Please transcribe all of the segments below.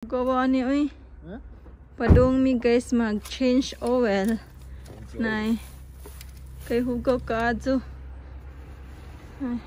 Gawa ni oy. Padung mi guys mag change oil. Nay. Kay hugaw kaadto. Ay.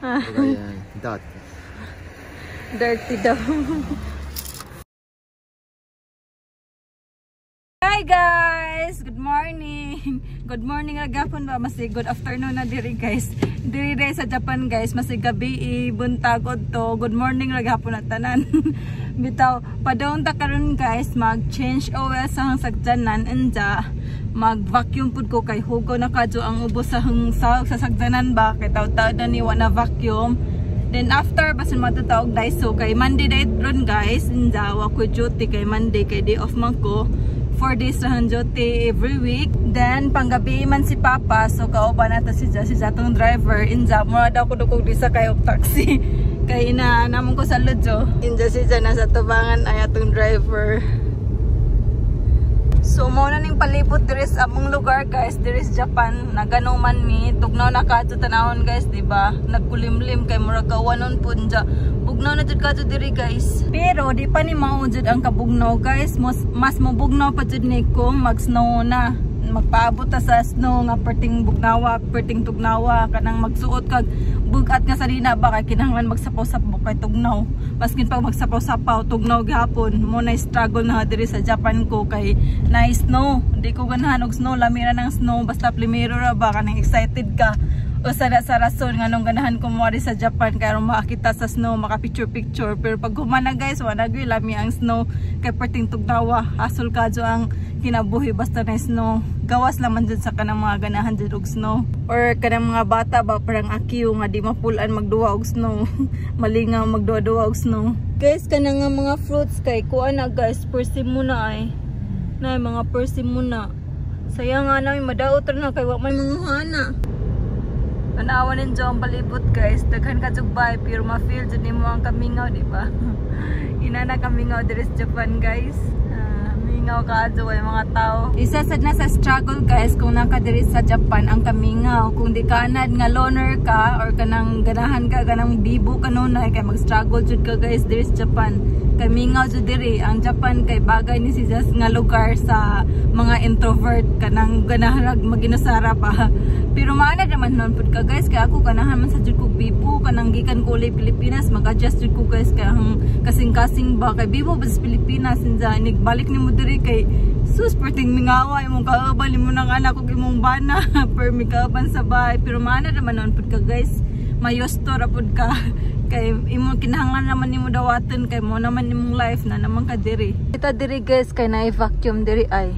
Ah. Dot. Dirty daw. Hi guys! Good morning! Good morning agapon ba? Mas good afternoon na diri guys. Diri diri sa Japan guys, mas gabi buntag to. Good morning ragapon na tanan. Bitaw, padong ta karon guys, mag-change oil sa sagdanan anja. Mag-vacuum pud ko kay hugaw na kadyo ang ubos sa sasagdanan ba kay taw-taw na ni wa na vacuum. Then after basin matataog Daiso kay Monday date ron guys, inja wa ko duty kay Monday kay day off man ko. 4 days ra duty every week. Then panggabi man si Papa, so kauban nato si Ja, si Jatong driver. Inja mura daw ko dukog di sa kayo taxi. Kay ina namon ko sa Lodjo. Inja si Ja nasa tubangan ay atong driver. So mo na ning palibot diri sa among lugar guys, diri sa Japan. Nagano man mi, tugnaw na kadto tanawon guys, di ba? Nagkulimlim kay murag kawanon pud dya. Bugnaw na jud kadto diri guys. Pero di pa ni mao jud ang kabugnaw guys. Mas mobugnaw pa jud ni kung mag-snow na. Magpaabot ta sa snow nga perting bugnawa, perting tugnawa, kanang magsuot kag bugat nga sarina ba kay kinahanglan magsapaw-sapaw kay tugnaw. Maskin pag magsapaw-sapaw tugnaw gihapon. Mo na struggle na diri sa Japan ko kay na snow. Di ko ganahan og snow, lami ra ng snow basta primero ra ba kanang excited ka. Usa na sa rason nganong ganahan ko moari sa Japan kay aron makakita sa snow, maka picture picture. Pero pag humana guys, wala gyud lami ang snow kay perting tugnawa. Hasol kadyo ang kinabuhi basta na snow. Gawas naman jud sa kanang mga ganahan jud og snow or kanang mga bata ba parang akiyo nga di mapulan magduwa og snow. Malingaw magduwa-duwa og snow. Guys, kanang nga mga fruits kay kuan na guys, persimmon na ay. Nay mga persimmon na. Sayang nga nami madaot ra na kay wa may manguha na. Tanawa ninyo ang palibot guys. Daghan ka jud bay pero ma-feel jud nimo ang kamingaw, di ba? Inana kamingaw diri sa Japan guys. Mingaw ka adto ay mga tao. Isa sad na sa struggle guys kung naka diri sa Japan ang kamingaw. Kung di ka anad nga loner ka or kanang ganahan ka ganang bibo kanunay kay mag-struggle jud ka guys diri sa Japan. Kamingaw jud diri ang Japan kay bagay ni siya nga lugar sa mga introvert kanang ganahan maginusara pa. Pero maana naman nun pud ka guys kay ako ganahan man sa jud kog bibo kanang gikan ko uli Pilipinas mag-adjust jud ko guys kay ang kasing-kasing ba kay bibo ba sa Pilipinas inja balik nimo diri kay sus perting mingawa imong kaabal imo nang anak ug imong bana per mikauban sa bahay. Pero maana naman nun pud ka guys, mayosto ra pud ka kay imong kinahanglan naman nimo dawaton kay mo naman imong life na naman ka diri. Kita diri guys kay naay vacuum diri ay.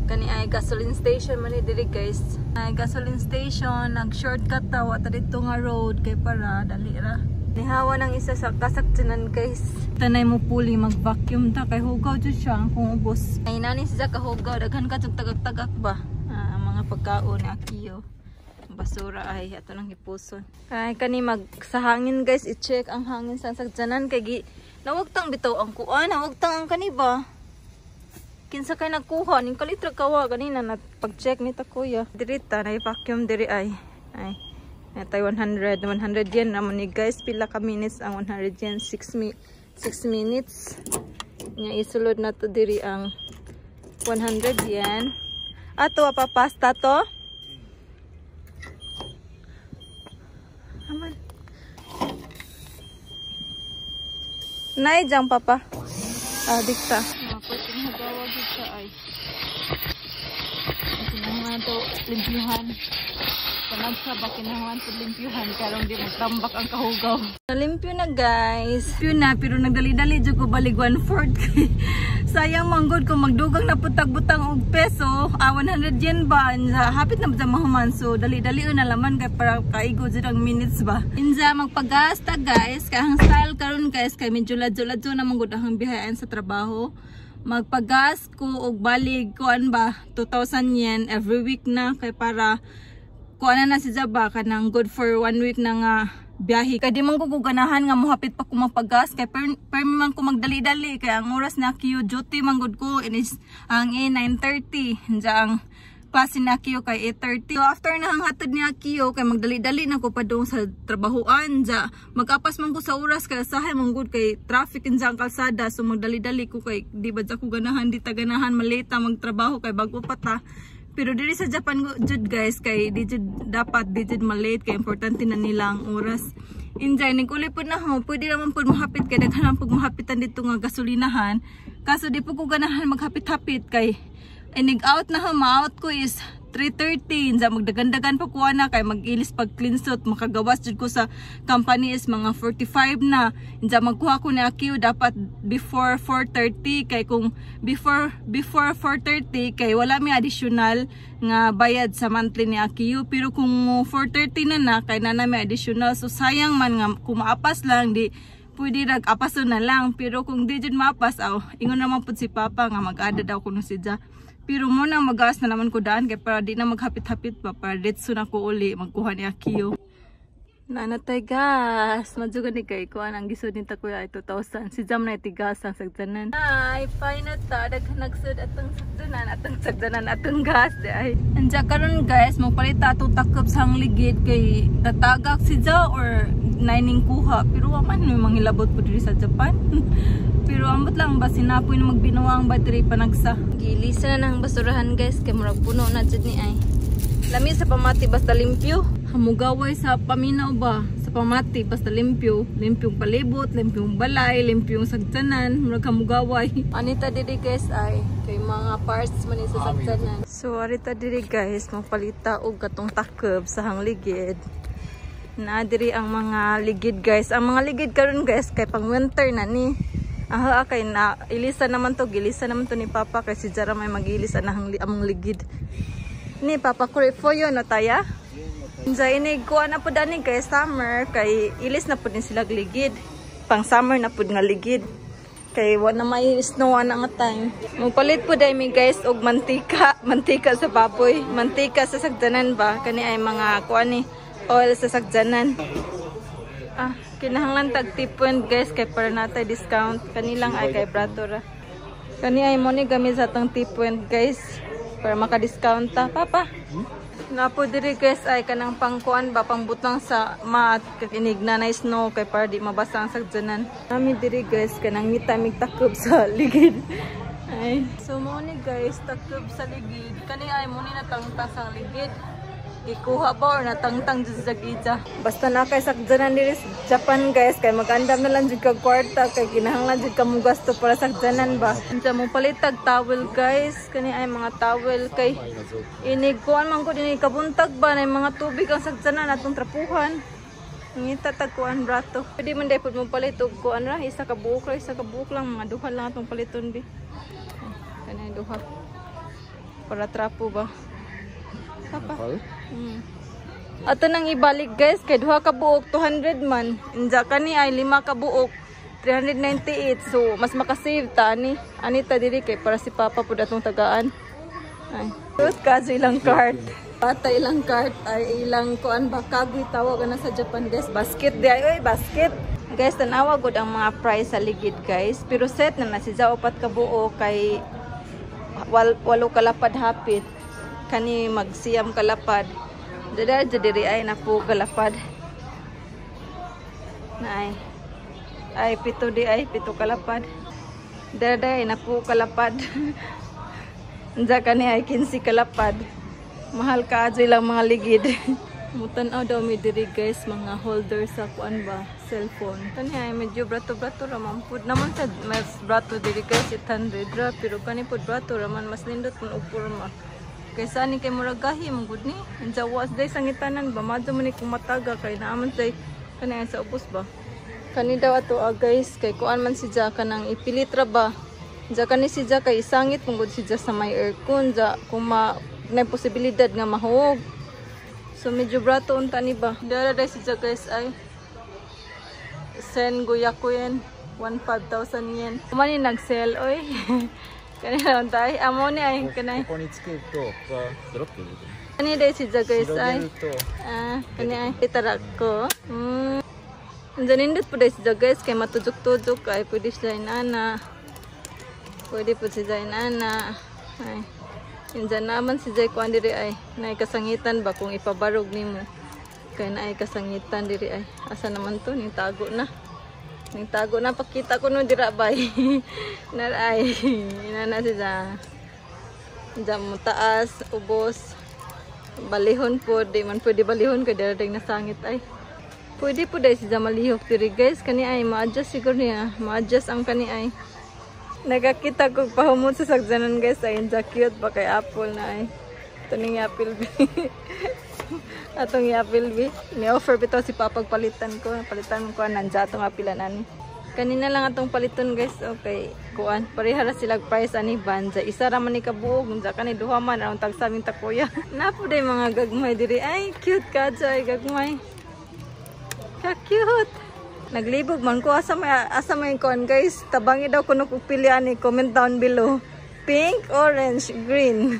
Kani ay gasoline station man ni diri guys. Ay gasoline station, nag shortcut ta wa ta didto nga road kay para dali ra. Nihawa ng isa sa kasaktinan guys. Tanay mo puli mag vacuum ta kay hugaw jud siya ang kung ubos. Ay nani siya kahugaw daghan ka jud tagak-tagak ba. Ah, mga pagkaon ni Akiyo. Basura ay ato nang hipuson. Kay kani mag sa hangin guys, i-check ang hangin sa sagjanan kay gi nawagtang bitaw ang kuan, nawagtang ang kani ba. Kinsa kay nagkuha ning kalitra kawa ganina na pag-check ni ta kuya. Diri ta na vacuum diri ay. Ay. Natay 100 yen naman ni guys, pila ka minutes ang 100 yen? 6 minutes. Nya isulod na to diri ang 100 yen. Ato pa pasta to. Aman. Nay jang papa. Ah, dikta. Ay. Kinahanglan to limpyuhan. Panagsa ba kinahanglan to limpyuhan karon di magtambak ang kahugaw. Nalimpyo na guys. Limpyo na pero nagdali-dali jud ko balig 1/4 kay sayang manggod kung magdugang na putag-butang og peso, 100 yen ba hapit na ba mahuman, so dali-dali na laman kay para kaigo jud ang minutes ba. Inza magpagasta guys, kay ang style karon guys kay medyo ladyo-ladyo na manggod ang bihayan sa trabaho. Magpagas ko og balig kuan ba 2,000 yen every week na kay para kuan na si Jaba kanang good for 1 week na nga biyahe. Kay di man ko ganahan nga mohapit pa ko magpagas kay per man ko magdali-dali kay ang oras na queue duty man gud ko is ang 9:30 ang Klase ni Akio kay 8:30. So after na ang hatod ni Akio kay magdali-dali na ko padung sa trabahoan ja. Magapas man ko sa oras kay sahay man gud kay traffic in ang kalsada, so magdali-dali ko kay di ba ko ganahan, di ta ganahan malate magtrabaho kay bago pa ta. Pero diri sa Japan jud, guys, kay di jud dapat, di jud malate kay importante na nila ang oras. Injay ning uli pud na ho, pwede naman pud mahapit kay daghan pud mahapitan dito nga gasolinahan. Kaso di po ko ganahan maghapit-hapit kay inig out na ho, ma-out ko is 3:30. Inja magdagandagan pa kuha na kay mag-ilis pag clean suit, makagawas jud ko sa company is mga 45 na. Inja magkuha ko ni Akio dapat before 4:30 kay kung before before 4:30 kay wala mi additional nga bayad sa monthly ni Akio, pero kung 4:30 na na kay na may additional, so sayang man nga kung maapas lang, di pwede rag apaso na lang. Pero kung di jud maapas, aw ingon naman pud si Papa nga mag-ada daw kuno si Ja. Pero mo nang magas na naman ko daan kay para di na maghapit-hapit pa, para ditso na ko uli magkuha ni Akio. Nanatay gas. Madyo gani kay kuan ang gisud ni takuya ay 2,000. Si Jam na itigas ang sagdanan. Ay, fine na ta. Daghan nagsud atong sagdanan atong gas di ay. Anja karon, guys, mo palit atong takop sa ligid kay tatagak si Ja or naining kuha, pero wa man may mangilabot po diri sa Japan. Pero ambot lang ba sinapoy na magbinuwa ang battery panagsa. Gilisa na ng basurahan, guys, kay murag puno na jud ni ay. Lami sa pamati basta limpyo. Hamugaway sa paminaw ba sa pamati basta limpyo. Limpyong palibot, limpyong balay, limpyong sagtanan, murag hamugaway. Anita diri, guys, ay kay mga parts man sa sagtanan. So arita diri, guys, mapalita og katong takeb sa hangligid. Na diri ang mga ligid, guys. Ang mga ligid karon, guys, kay pang winter na ni. Aha, kay na ilisa naman to, gilisa naman to ni Papa kay si Jara may magilis anang among ligid. Ni Papa kure foyo no taya. Unsa ini kuha na pud ani kay summer kay ilis na pud ni sila ligid. Pang summer na pud nga ligid. Kay wa na may snow ana nga time. Mupalit pud ay mi, guys, og mantika, mantika sa baboy, mantika sa sagdanan ba kani ay mga kuha ni oil sa sagdanan. Ah, kinahanglan tag T-point, guys, kay para natay discount. Kanilang ay kay brato ra. Kani ay mo ni gamit sa atong T-point, guys, para maka-discount ta. Papa. Napo diri, guys, ay kanang pangkuan ba, pangbutang sa mat kakinig na na snow kay para di mabasa ang sagdanan. Nami diri, guys, kanang ngita mig takob sa ligid. Ay. So mo ni, guys, takob sa ligid. Kani ay mo ni natangtang sa ligid. Ikuha ba or natangtang dyan sa gija. Basta na kay sakjanan diri sa Japan, guys, kay magandam na lang jud kag kwarta kay kinahanglan jud ka mo gasto para sakjanan ba. Unsa mo palit tag towel, guys, kani ay mga towel kay inig kuan man ko dinhi kabuntag ba na mga tubig ang sakjanan atong trapuhan. Ngita tag kuan brato. Pwede man day pud mo palit og kuan ra, isa ka buok ra, isa ka buok lang, mga duha lang atong paliton bi. Kani duha. Para trapo ba. Papa. Ato nang ibalik, guys, kay duha ka buok 200 man. Inja kani ay lima ka buok 398, so mas makasave ta ani. Ani ta diri kay para si Papa pud atong tagaan. Ay. Tut kaso ilang cart. Bata ilang cart ay ilang kuan ba, kagoy tawag na sa Japan, guys. Basket di ay, oy, basket. Guys, tanawa gud ang mga price sa ligid, guys. Pero set na na si Zao upat ka buok kay walo kalapad hapit. Kani magsiyam kalapad. Dada diri ay napo kalapad. Naay. Ay pito di ay pito kalapad. Dada ay napo kalapad. Unsa kani ay 15 kalapad. Mahal ka adyo ilang mga ligid. Mutan-aw daw mi diri, guys, mga holder sa kuan ba, cellphone. Kani ay medyo brato-brato ra man pud naman sa mas brato diri, guys, 800 ra, pero kani pud brato ra man, mas nindot man og porma. Kaysa ani kay murag gahi man gud ni. Unsa was day sangitanan ba, madto man ni kung mataga kay naaman say kani ay sa ubos ba. Kani daw ato ah, guys, kay kuan man si Ja kanang ipilit ra ba. Ja kani si Ja kay isangit man gud si Ja sa may aircon ja kung ma na posibilidad nga mahuog. So medyo brato unta ni ba. Dara day si Ja, guys, ay sen goyaku yen 15,000 yen. Mani nag-sell oy. Kani lang tay amo ni ay kanay. ここにつけるとここがスロッと出てくる。 Kani day si Ja, guys, 広げ ay. ると Ah, kani ay itara ko. Andiyan nindot po day si Ja, guys, kay matujok-tujok ay pwede siya inana. Pwede po siya inana. Ay. Injan naman si Jay kuan diri ay. Naay kasangitan ba kung ipabarog nimo. Kay naay kasangitan diri ay. Asa naman to? Ning tago na. Ning tago na, pakita ko no dira bay. Nar ay. Inana si ja. Diyan mo taas, ubos. Balihon po, di man pwede balihon kay dira ding nasangit ay. Pwede po dahil si malihok diri, guys. Kani ay ma-adjust siguro niya. Ma-adjust ang kani ay. Nagakita ko pahumot sa sagzanan, guys, ay cute ba kay Apple na ay. Ito ning Apple B. Atong Apple B. Ni-offer bitaw si Papa palitan ko. Palitan ko nandiya atong apilan ani. Kanina lang atong paliton, guys. Okay. Kuan. Pareha ra sila price ani banza. Isa ra man ni kabuok. Unsa kani duha man aron tagsaming takuya. Napo day mga gagmay diri. Ay, cute ka ay gagmay. Ka cute. Naglibog man ko, asa may kuan, guys. Tabangi daw kuno kog pili ani, comment down below. Pink, orange, green.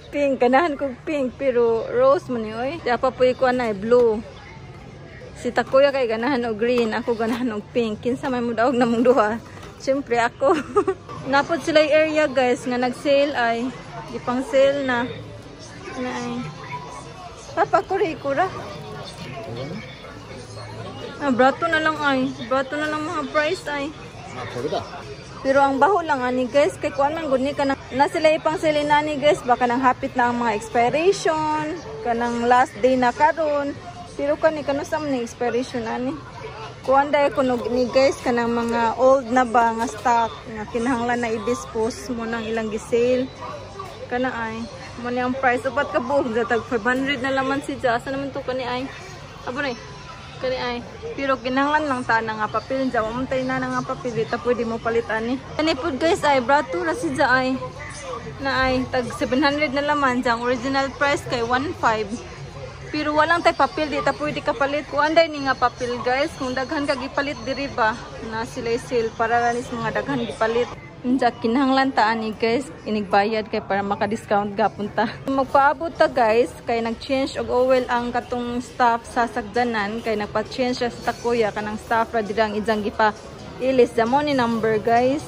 Pink, ganahan kog pink pero rose man ni oy. Di pa po kuan na blue. Si Takuya kay ganahan og green, ako ganahan og pink. Kinsa may mudaog namong duha? Siyempre ako. Napod sila yung area, guys, nga nag-sale ay. Di pang sale na. Na ay. Papa, kuri kura. Ah, brato na lang ay. Brato na lang mga price ay. あ、これだ。 Pero ang baho lang ani, guys, kay kuan man gud ni kanang na sila ipang sale na ni, guys, baka nang hapit na ang mga expiration, kanang last day na karon. Pero kani kano sa man ni expiration ani. Kuan dai kuno ni, guys, kanang mga old na ba nga stock nga kinahanglan na i-dispose mo nang ilang gi-sale. Kana ay mo ni ang price upat ka buok tag 500 na laman si Asa naman to kani ay. Abo na eh. Kani ay. Pero kinahanglan lang ta na nga papel dyan. Mamatay na na nga papel. Dito pwede mo palit ani. Kani pud, guys, ay brato ra si dya ay. Na ay tag 700 na laman dyan. Original price kay 1.5. Pero walang tay papel, di ta pwede kapalit. Kuan day ni nga papel, guys. Kung daghan ka gipalit diri ba na sila sale para ra nis mga daghan gipalit. Unja kinahanglan ta ani, guys, inigbayad kay para maka-discount gapon ta. Magpaabot ta, guys, kay nag-change og oil ang katong staff sa sakjanan kay nagpa-change siya sa takuya kanang staff ra diri ang ijang gipa ilis da mo ni number, guys.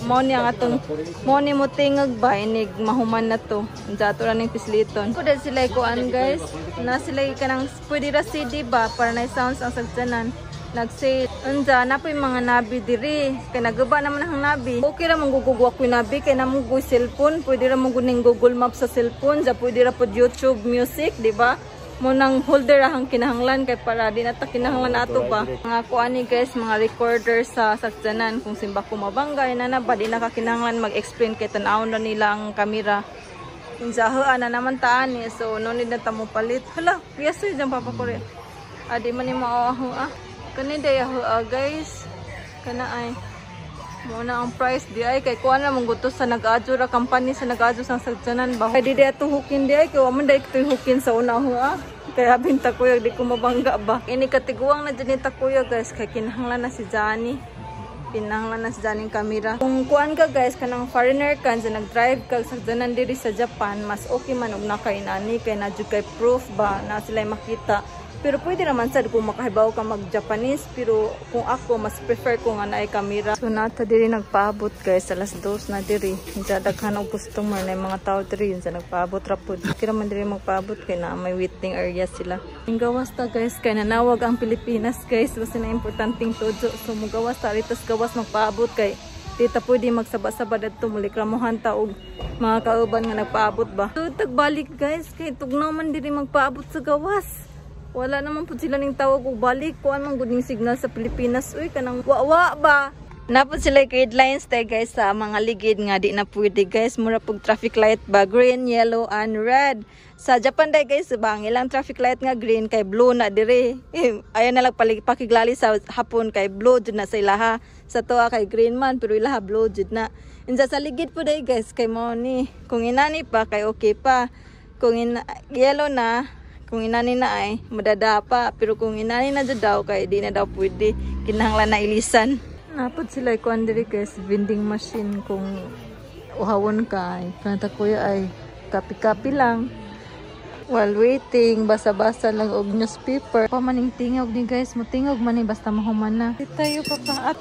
Mo ni ang atong mo ni mo tingog ba inig mahuman na to. Unja ato ra ning pisliton. Pud sila kuan, guys. Na sila kanang pwede ra CD ba para na sounds ang sakjanan. Nag-sale. Unja, na po yung mga nabi diri. Kay naguba naman ang nabi. Okay ra mong gugugwa ko nabi kay namong go cellphone, pwede ra mong guning Google Maps sa cellphone, ja pwede ra pod YouTube Music, di ba? Mo nang holder ra ang kinahanglan kay para di na ta kinahanglan ato ba. Mga kuani, guys, mga recorder sa sakyanan kung simba ko mabanggay na na ba di na ka kinahanglan mag-explain kay tan-awon na nila ang kamera. Unja na naman taan ni, so no need na ta mo palit. Hala, yes diyan papa ko. Adi man ni mao ah. Kani day ah, guys. Kana ay mo na ang price di ay kay kuan na mong gusto sa nag-adyo ra company sa nag-adyo sang sagjanan ba. Kay di di atong hukin di ay kay wa man day ito'y hukin sa una ho ah. Kaya binta kuya di ko mabangga ba. Ini katiguang na dyan ni takuya, guys, kay kinahanglan na si Johnny. Kinahanglan na si Johnny kamera. Kung kuan ka, guys, kanang foreigner ka sa nag-drive ka sagjanan diri sa Japan, mas okay man og nakainani kay na jud kay proof ba na sila makita. Pero pwede naman sad kung makahibaw ka mag-Japanese. Pero kung ako, mas prefer ko nga naay kamera. So nata diri nagpaabot, guys. Alas 2 na diri. Diya daghan og customer na yung mga tao diri. Diya nagpaabot ra pud. Kira man diri magpaabot kay na may waiting area sila. Ang gawas ta, guys, kay nanawag ang Pilipinas, guys. Basta na importanteng tudyo. So mugawas ta ritas gawas magpaabot kay di ta pwede magsaba-saba dadto mulikramohan ta og mga kauban nga nagpaabot ba. So tagbalik, guys, kay tugnaw man diri magpaabot sa gawas. Wala naman po sila ning tawag og balik. Kuan man gud ning signal sa Pilipinas. Uy, kanang wa-wa ba? Napod sila guidelines tay, guys, sa mga ligid nga di na pwede, guys. Mura pug traffic light ba, green, yellow and red. Sa Japan day, guys, ba ang ilang traffic light nga green kay blue na dire. Eh, ayan na lang pakiglali sa hapon kay blue jud na sa ilaha. Sa tuwa kay green man pero ilaha blue jud na. Insa sa ligid po day, guys, kay mo ni kung inani pa kay okay pa. Kung ina, yellow na, kung inani na ay madada pa, pero kung inani na jud daw kay di na daw pwede, kinahanglan na ilisan. Napod sila kuan diri, guys, vending machine kung uhawon ka ay kanata kuya ay kapi-kapi lang. While waiting, basa-basa lang og newspaper. Pa maning tingog ni, guys, mo tingog man ni basta mahuman na. Di tayo papa at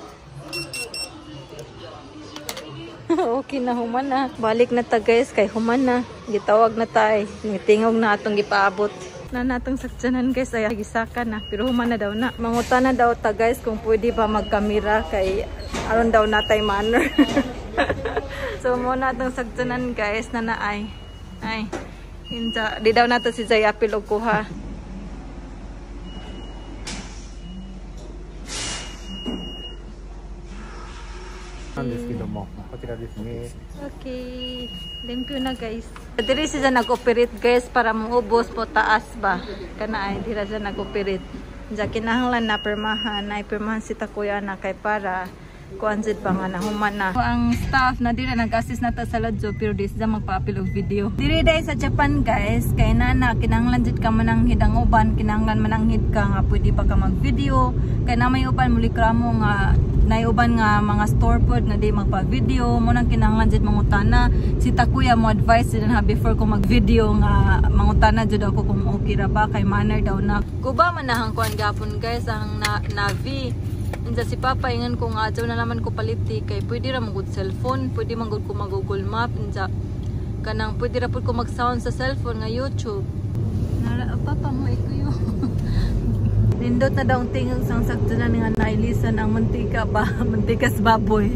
Okay na, human na. Balik na ta, guys, kay human na. Gitawag na tay. Nitingog na atong gipaabot. Na natong sakyanan, guys, ay gisaka na. Pero human na daw na. Manguta na daw ta, guys, kung pwede ba magkamera kay aron daw natay manner. So mo na atong sakyanan, guys, na naay. Ay. Inja, di daw nato si Jay apil og kuha. なんですけども、こちらですね。 Okay. Thank you na, guys. Diri siya nag-operate, guys, para muubos po taas ba. Kana ay dira siya nag-operate. Diya kinahanglan na permahan, na pirmahan si Takuya na kay para kuan jud pa nga nahuman na. Ang staff na dira nag-assist na ta sa ladyo pero di siya magpa-apil og video. Diri dai sa Japan, guys, kay nana kinahanglan jud ka mananghid ang uban, kinahanglan mananghid ka nga pwede pa ka mag-video. Kay na may uban mulikramo nga naiuban nga mga store pod nga di magpa-video mo nang kinahanglan jud mangutana si Takuya. Mo advice jud na before ko mag-video nga mangutana jud ako kung okay ra ba kay manner daw na kuba man nahang kuan gapon, guys, ang na, navi. Insa si Papa, ingan ko nga adyaw na naman ko paliti kay pwede ra man gud cellphone, pwede man gud ko mag Google Map, insa kanang pwede ra pud ko mag-sound sa cellphone nga YouTube. Nara Papa mo ikuyo. Nindot na daw ang tingog sang saktunan nga nailisan ang mantika ba, mantika sa baboy.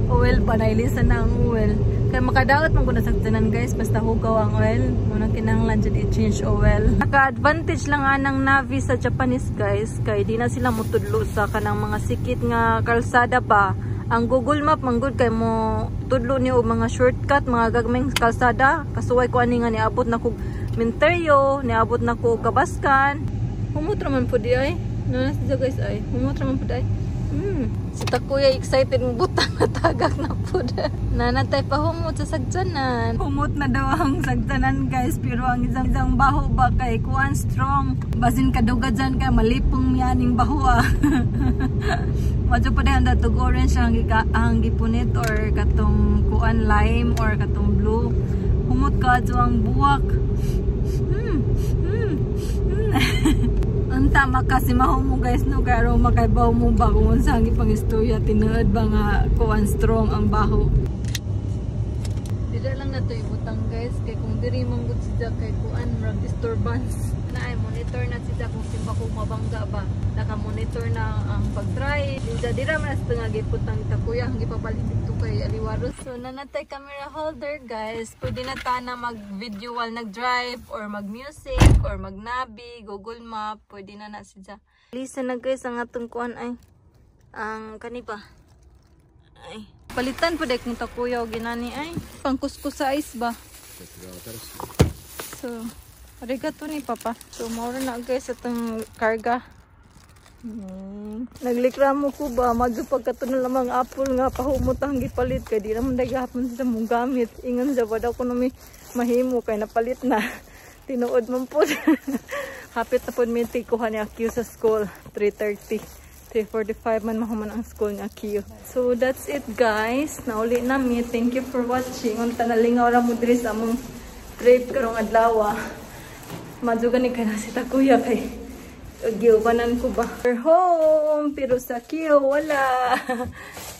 Oil ba, nailisan na ang oil. Kaya makadaot man ko na saktunan, guys, basta hugaw ang oil. Munang kinahanglan jud i-change oil. Naka-advantage lang anang Navi sa Japanese, guys, kay di na sila mutudlo sa kanang mga sikit nga kalsada ba. Ang Google Map manggod kay mo tudlo ni og mga shortcut, mga gagmayng kalsada. Kasuway ko ani nga niabot na kog Minteryo, niabot na ko og Kabaskan. Humot raman po di ay. Ano na siya, guys, ay. Humot raman po di ay. Si Takuya excited mo butang na tagak na po. Nanatay pa humot sa sagjanan. Humot na daw ang sagjanan, guys. Pero ang isang isang baho ba kay kuan strong. Basin kaduga dyan kay malipong yaning baho ah. Madyo pa din datog orange ang, ang gipunit or katong kuan lime or katong blue. Humot ka ang buwak. Unta makasi mahumo, guys, no, kay aron makaibaw mo ba kung unsa ang ipang istorya, tinuod ba nga kuan strong ang baho. Dira lang nato ibutang, guys, kay kung diri man gud siya kay kuan murag disturbance na ay monitor na siya kung simba ko mabangga ba, naka-monitor na ang pag-drive. Dira dira man sa nga giputang Takuya ang gipapalit dito kay Aliwaros. So nanatay camera holder, guys, pwede na ta na mag-video while nag-drive or mag-music or mag-navi, Google Map, pwede na na siya. Lisa na, guys, ang atong kuan ay ang kani ba ay palitan po kung Takuya o ginani ay pangkuskus sa ice ba. So arigato ni Papa. So mao na, guys, atong karga. Naglikramo ko ba, madyo pagkato na lamang apple nga pahumot ang gipalit kay di naman dagapon sa mong gamit. Ingon siya, wala ko nami mahimo kay napalit na. Tinuod man po. Hapit na po mi kuha ni Akio sa school, 3:30. 3:45 man mahuman ang school ni Akio. So that's it, guys. Nauli na mi. Thank you for watching. Unta nalingaw ra mo diri sa among trip karong adlaw. Madyo gani kay na si Takuya kay giubanan ko ba. We're home, pero sa Akio wala.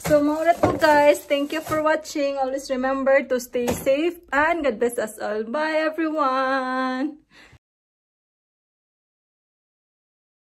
So mao ra to, guys. Thank you for watching. Always remember to stay safe and God bless us all. Bye, everyone.